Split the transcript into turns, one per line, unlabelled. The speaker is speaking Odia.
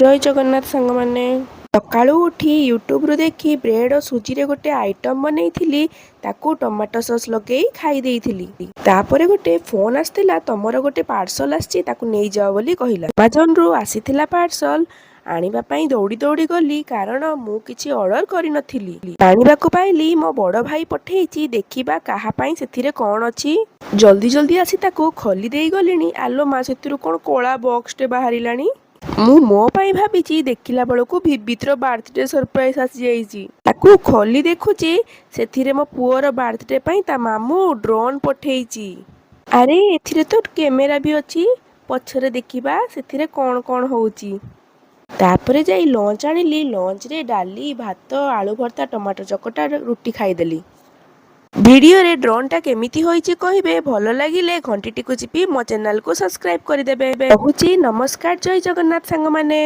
ଜୟ ଜଗନ୍ନାଥ ସାଙ୍ଗମାନେ। ସକାଳୁ ଉଠି ୟୁଟ୍ୟୁବରୁ ଦେଖି ବ୍ରେଡ୍ ଓ ସୁଜିରେ ଗୋଟେ ଆଇଟମ୍ ବନେଇଥିଲି। ତାକୁ ଟମାଟୋ ସସ୍ ଲଗେଇ ଖାଇ ଦେଇଥିଲି। ତାପରେ ଗୋଟେ ଫୋନ୍ ଆସିଥିଲା, ତମର ଗୋଟେ ପାର୍ସଲ ଆସିଛି, ତାକୁ ନେଇଯାଅ ବୋଲି କହିଲା। ଆମାଜନରୁ ଆସିଥିଲା ପାର୍ସଲ। ଆଣିବା ପାଇଁ ଦୌଡ଼ି ଦୌଡ଼ି ଗଲି, କାରଣ ମୁଁ କିଛି ଅର୍ଡ଼ର କରିନଥିଲି। ଜାଣିବାକୁ ପାଇଲି ମୋ ବଡ଼ ଭାଇ ପଠେଇଛି। ଦେଖିବା କାହା ପାଇଁ, ସେଥିରେ କ'ଣ ଅଛି। ଜଲ୍ଦି ଜଲ୍ଦି ଆସି ତାକୁ ଖୋଲି ଦେଇ ଗଲିଣି। ଆଲୋ ମା, ସେଥିରୁ କ'ଣ କଳା ବକ୍ସଟେ ବାହାରିଲାଣି। ମୁଁ ମୋ ପାଇଁ ଭାବିଛି, ଦେଖିଲା ବେଳକୁ ଭିବିତର ବାର୍ଥଡେ ସରପ୍ରାଇଜ ଆସିଯାଇଛି। ତାକୁ ଖୋଲି ଦେଖୁଛି, ସେଥିରେ ମୋ ପୁଅର ବାର୍ଥଡେ ପାଇଁ ତା ମାମୁଁ ଡ୍ରୋନ୍ ପଠେଇଛି। ଆରେ, ଏଥିରେ ତ କ୍ୟାମେରା ବି ଅଛି ପଛରେ। ଦେଖିବା ସେଥିରେ କ'ଣ କ'ଣ ହଉଛି। ତାପରେ ଯାଇ ଲଞ୍ଚ ଆଣିଲି। ଲଞ୍ଚରେ ଡାଲି, ଭାତ, ଆଳୁ ଭର୍ତ୍ତା, ଟମାଟୋ ଚକଟା, ରୁଟି ଖାଇଦେଲି। ଭିଡ଼ିଓରେ ଡ୍ରୋନ୍ଟା କେମିତି ହୋଇଛି କହିବେ। ଭଲ ଲାଗିଲେ ଘଣ୍ଟିଟିକୁ ଚିପି ମୋ ଚ୍ୟାନେଲକୁ ସବସ୍କ୍ରାଇବ୍ କରିଦେବେ। ରହୁଛି, ନମସ୍କାର, ଜୟ ଜଗନ୍ନାଥ ସାଙ୍ଗମାନେ।